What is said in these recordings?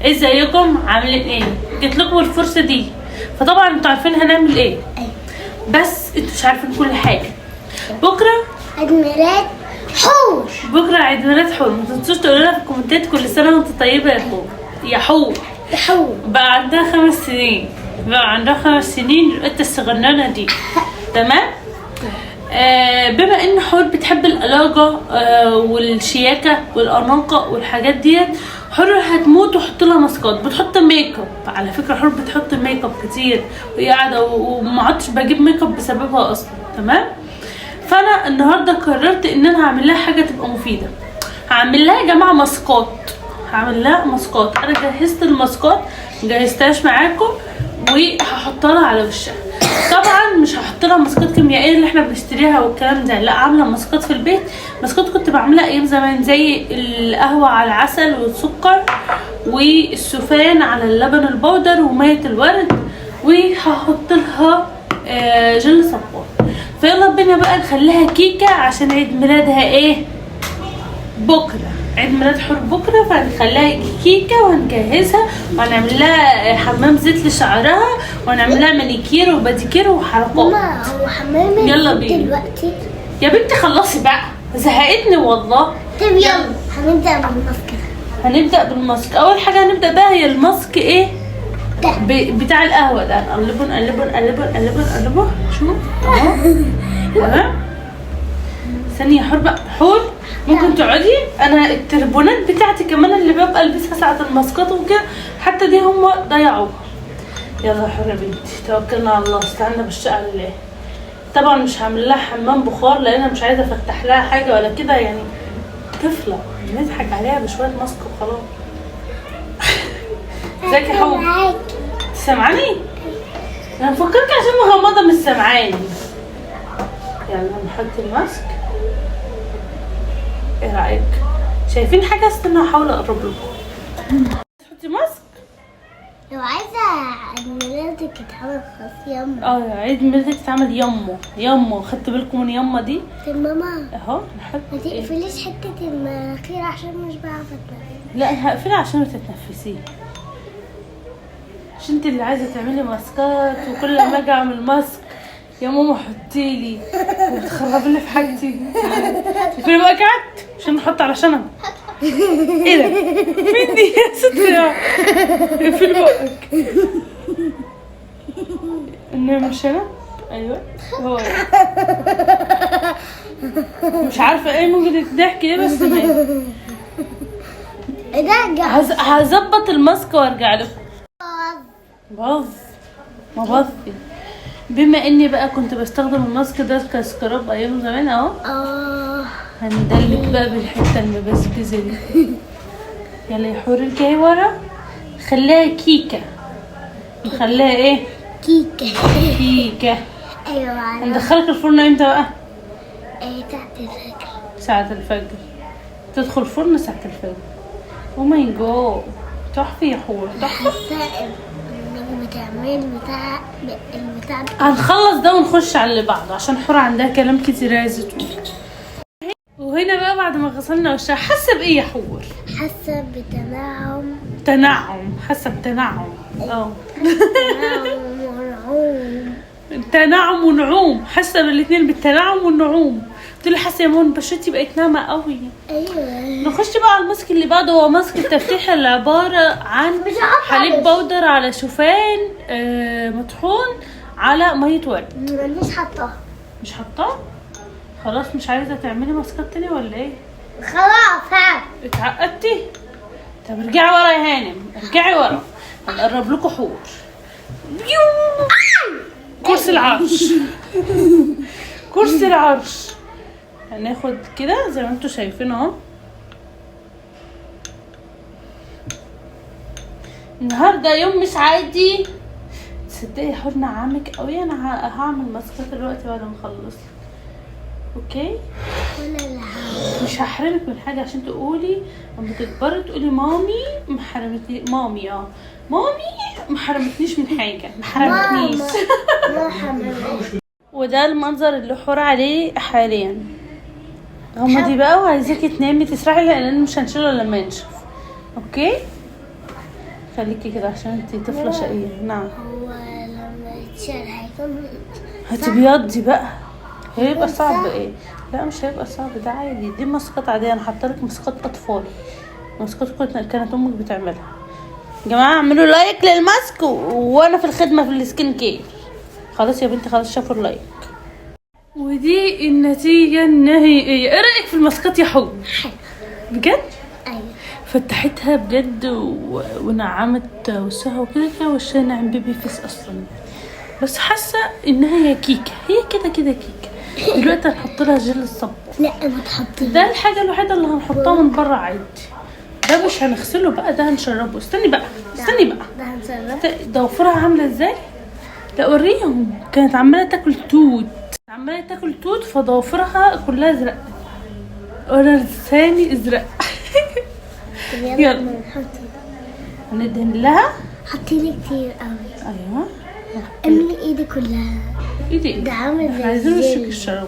ازيكم؟ عاملين ايه؟ جت لكم الفرصة دي، فطبعا انتوا عارفين هنعمل ايه. أيوة. بس انتوا مش عارفين كل حاجة. بكره عيد ميلاد حور. بكره عيد ميلاد حور. ما تنسوش تقولوا لنا في الكومنتات كل سنة وانتوا طيبة يا حور. يا حور يا حور بقى عندها 5 سنين، بقى عندها 5 سنين القطة الصغننه دي. تمام. بما ان حور بتحب القلاجه والشياكه والاناقه والحاجات ديت، حور هتموت وحط لها ماسكات. بتحط make up، على فكرة حور بتحط make up كتير وهي قاعدة، وما عدتش بجيب make up بسببها اصلا. تمام. فانا النهارده قررت ان انا هعمل لها حاجة تبقى مفيدة. هعمل لها يا جماعة ماسكات، هعمل لها ماسكات. انا جهزت الماسكات، مجهزتهاش معاكم، وهحطها لها على وشها. طبعا مش هحط لها ماسكات كيميائية اللي احنا بنشتريها والكلام ده، لا، عامله ماسكات في البيت. ماسكات كنت بعملها ايام زمان، زي القهوة على العسل والسكر، والشوفان على اللبن البودر، ومية الورد، وهحط لها جل صبار. فيلا بينا بقى نخليها كيكة عشان عيد ميلادها ايه بكره، عيد ميلاد حور بكره، فهنخليها كيكة وهنجهزها وهنعمل لها حمام زيت لشعرها، وهنعمل لها مانيكير وباديكير وحركات. ماما هو حمام يلا الزيت بينا. دلوقتي؟ يا بنتي خلصي بقى، زهقتني والله. طب يلا هنبدأ بالماسك. هنبدا بالماسك. اول حاجة هنبدا بقى هي الماسك ايه ده بتاع القهوة ده. نقلبه نقلبه نقلبه نقلبه نقلبه. شو اهو. تمام. ثانية حور بقى. حور ممكن تقعدي. انا التربونات بتاعتي كمان اللي ببقى البسها ساعة الماسكات وكده، حتى دي هم ضيعوها. يلا يا حور يا بنتي، توكلنا على الله، استعنا بالشقه لله. طبعا مش هعمل لها حمام بخار لان انا مش عايزه افتح لها حاجة ولا كده، يعني طفله نضحك عليها بشوية ماسك وخلاص. ازيك يا حور؟ معاكي. سامعاني؟ انا مفكرك عشان مغمضه مش سامعاني. يلا نحط الماسك. ايه رايك؟ شايفين حاجة؟ استنى احاول اقرب لكم. تحطي ماسك؟ لو عايزة عيد ميلادك يتعمل خاص يما. اه عيد ميلادك اتعمل يمه يمه. خدت بالكم من يمه دي؟ طب ماما اهو نحط. ما إيه؟ تقفليش حتة المناخير عشان مش بعرف اتنفس. لا انا هقفلها عشان ما تتنفسيه. مش انت اللي عايزه تعملي ماسكات، وكل ما اجي اعمل ماسك يا ماما حطيلي وبتخربي لي في حاجتي. فين بقى قعدت عشان نحط على شنب. ايه ده؟ مين دي يا ست؟ اقفلي بقك. نعمل شنب. ايوه هو ده. مش عارفه ايه ممكن الضحك ايه بس ماشي. ايه ده؟ هظبط الماسك وارجع لكم. باظ ما باظ. بما اني بقى كنت بستخدم الماسك ده ك scrub ايام زمان اهو. هندلك بقى بالحتة المبسكزه دي. يلا يا حور الجاي ورا. خليها كيكة. نخليها ايه؟ كيكة. كيكة. ايوه. هندخلك الفرن امتى بقى؟ ايه ساعة الفجر. ساعة الفجر. تدخل الفرن ساعة الفجر. oh my God تحفة يا حور، تحفة. حاسة انك بتعملي البتاع البتاع. هنخلص ده ونخش على اللي بعده عشان حور عندها كلام كتير عايزه تقول. وهنا بقى بعد ما غسلنا وشها، حاسه بايه يا حور؟ حاسة بتنعم. تنعم. حاسه بتنعم. اه تنعم ونعوم. تنعم ونعوم. حاسه بالاثنين، بالتنعم والنعوم. قلت له حاسه يا مون بشرتي بقت ناعمة قوي. ايوه. نخش بقى على الماسك اللي بعده، هو ماسك التفتيح اللي عبارة عن مش عارفة حليب عليه. بودر على شوفان مطحون على مية ورد. مش حاطاها. مش حاطاه؟ خلاص مش عايزه تعملي ماسكات تاني ولا ايه؟ خلاص ها. اتعقدتي؟ طب ارجعي ورا يا هانم، ارجعي ورا. هنقرب لكم حور. كرسي العرش. كرسي العرش. هناخد كده زي ما انتوا شايفين اهو. النهارده يوم مش عادي. تصدقي يا حور نعمك قوي. انا هعمل ماسكات دلوقتي بعد ما اخلص. okay؟ ولا لا. مش هحرمك من حاجة عشان تقولي لما تكبري تقولي مامي ما حرمتني. مامي مامي ما حرمتنيش من حاجة، ما حرمتنيش. ما حرمتنيش. وده المنظر اللي حور عليه حاليا. غمضي بقى وعايزاكي تنامي تسرحي لان مش هنشيله لما ينشف. okay؟ خليكي كده عشان انتي طفله شقيه. نعم. هو لما يتشال هيكون هتبيضي بقى، هيبقى صعب. ايه لا مش هيبقى صعب، ده عادي، دي ماسكات عادية، انا حاطه لك ماسكات اطفال، ماسكات كانت امك بتعملها. يا جماعة اعملوا like للماسك وانا في الخدمة في ال skin care. خلاص يا بنتي خلاص، شافوا ال like. ودي النتيجة النهائية. ايه رايك في الماسكات يا حب؟ حلو. بجد؟ ايوه. فتحتها بجد ونعمت وشها وكده كده، وشها ناعم baby face اصلا، بس حاسه انها هي كيكة، هي كده كده كيكة. دلوقتي هنحط لها جل الصبار. لا ما تحطيش. ده الحاجة الوحيدة اللي هنحطها من بره عادي، ده مش هنغسله بقى، ده هنشربه. استني بقى، استني بقى. ده هنشربه. ضوافرها عامله ازاي؟ لا وريهم، كانت عماله تاكل توت، عماله تاكل توت، فضوافرها كلها ازرق، وانا لساني ازرق. طب يلا. يلا نحط. هندهن لها. حطي لي كتير قوي. ايوه. املي ايدي كلها. ايدي ده عامل زي احنا عايزين وشك الجل. الشراب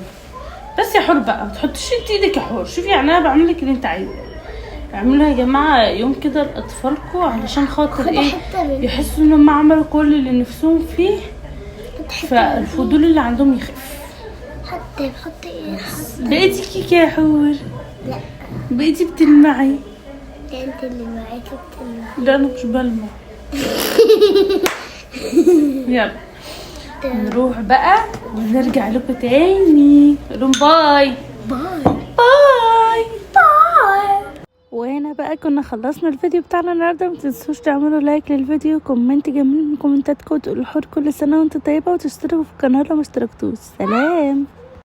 بس يا حور بقى، ما تحطيش انت ايدك يا حور. شوفي يعني انا بعمل لك اللي انت عايزاه. اعملوا يا جماعة يوم كده لاطفالكم علشان خاطر خدي ايه، حتة من يحسوا ان هم عملوا كل اللي نفسهم فيه، حط حتة فالفضول اللي عندهم يخف. حطي حطي ايه حطي. بقيتي كيكة يا حور. لا بقيتي بتلمعي. ده انت اللي معاكي بتلمع. لا انا مش بلمع. يلا نروح بقى ونرجع لكم تاني. قولوا bye. bye. bye. bye. وهنا بقى كنا خلصنا الفيديو بتاعنا النهارده. ما تنسوش تعملوا like للفيديو، comment جميل من كومنتاتكم، وتقولوا حور كل سنة وانتم طيبة، وتشتركوا في القناة لو ما اشتركتوش. سلام.